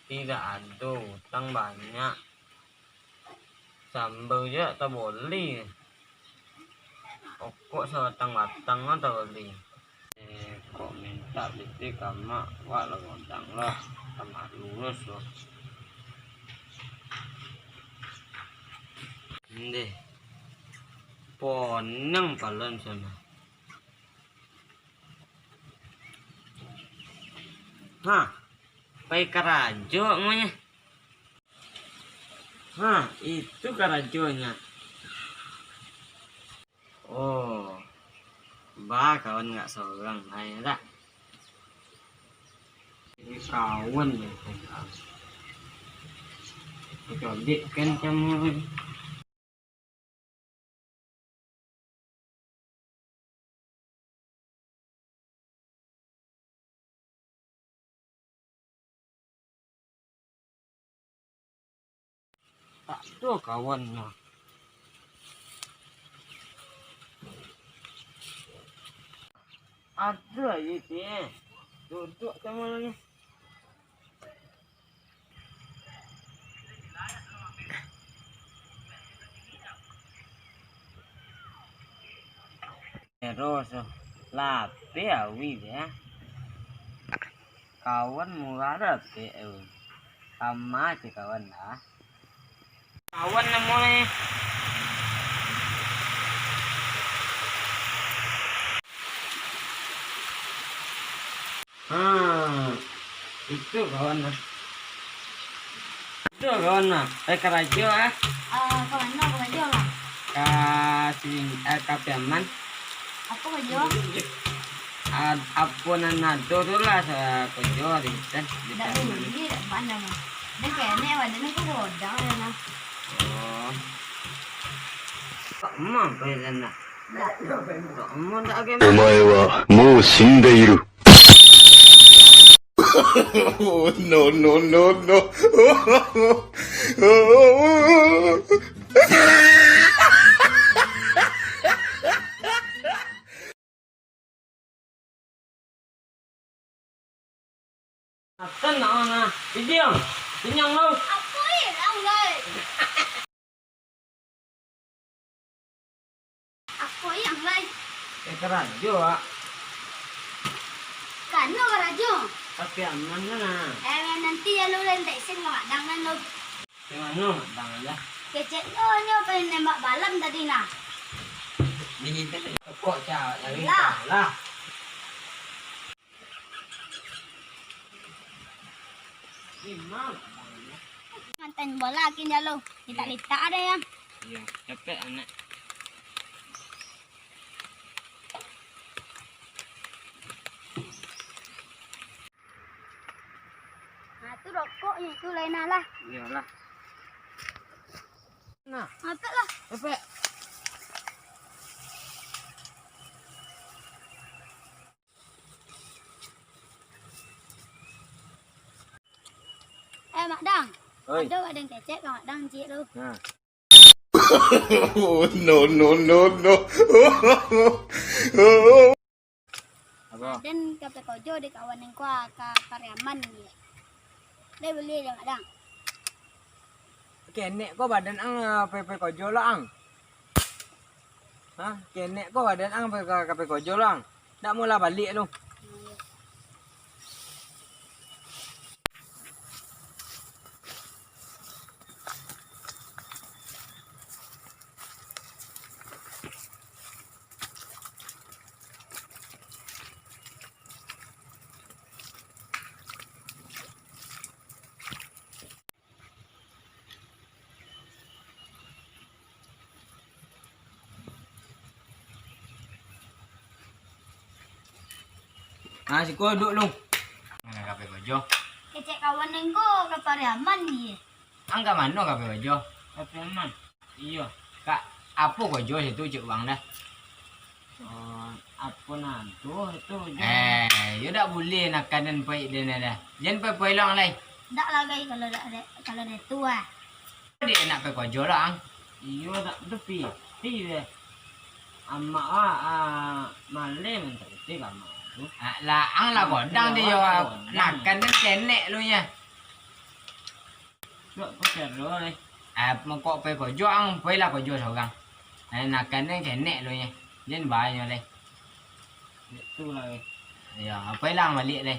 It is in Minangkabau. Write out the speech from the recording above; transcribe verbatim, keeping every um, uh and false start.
Tapi dak ado, utang banyak. Sambal jo dak taboli. Okok sabatang-batang lah taboli. Eh, kok mintak pitih ka mak, wak lah godang lah. Ka mak lurus tu. Ndeh. Ponang palon sana. Ha, pai karajo amonyo. Ha, itu karajonyo. Oh, ba kawan ndak sorang lai dak? Jadi kawan ni. Jadi kan kamu. Tak ado kawan nah. Ado aja ti. Duduk samo lagi. Terus, lapeh awi dia. Kawan murah dapek, eh. Sama aja kawan lah. Kawan namonyo. Hmm, itu kawan nah. Itu kawan nah. Eh, karajo ah. Ah, ka mano karajo lah? Ka sini, eh, ka Piaman. Apo karajo? Ad-, apo nan ado tu lah, sa-, karajo di, di Piaman. Dak buli, dak pandai mah. Dan kayaknya badan aku godang ya nah. Oh. Kok emang kau di sana? Kok emang tak agak? お前はもう死んでいる。 No, no, no, no. Akan nak mana? Idiang, kenyang lo. Apo yang lai? Apo yang lai? Eh, karajo, Wak. Kano karajo? Tapi aman kan, ah? Eh, nanti ya lo rentek sen ngadang kan lo. Di mano ngadang aja? Kecek lo nyo pengen nembak balam tadi nah. Di sini kok cak dari lah. Mantan bola kini lo, litak-litak ada ya. Iya, capek anak. Nah, tu rokoknyo tu lain lah. Iyalah. Nah. Mantap lah. Capek. Eh, Mak Dang. Oi. Ado Mak Dang kecek ka Mak Dang ciek tu. Nah. No, no, no, no. Apo? Badan ka pai kojo di kawan nan kua ka Pariaman, ye. Deh, bali aja, Mak Dang. Kenek ko badan ang, ah, pai, pai kojo lo, ang. Hah? Kenek ko badan ang pai ka, ka pai kojo lo, ang. Ndak mau lah baliak lo. Ah, siko duduak lu. Mano ka pai kojo? Kecek kawan nengko ka Pariaman ye. Ang ka mano ka pai kojo? Ka Pariaman. Iyo. Ka apo kojo situ, cek uwang dah? Oh, apo nan tu, tu, jan. Eh, yo dak buliah nakanan paik den dah. Jan pai-pai lo ang lai. Dak lah, gai, kalau dak, dak, kalau dak tu, ah. Dek nak pai kojo lah, ang. Iyo, dak, tu pitih deh. Amak, ah, ah, maleh mintak pitih ka amak tu. Ah, lah, ang lah godang deh, yo, nakanan kenek lu nya. Buek pakai lo lai. Ah, mangko pai kojo ang, pailah kojo sorang. Eh, nakan den kenek lo nyo. Jan banyo lai. Itulah lai. Ya, pailah ang baliak lai.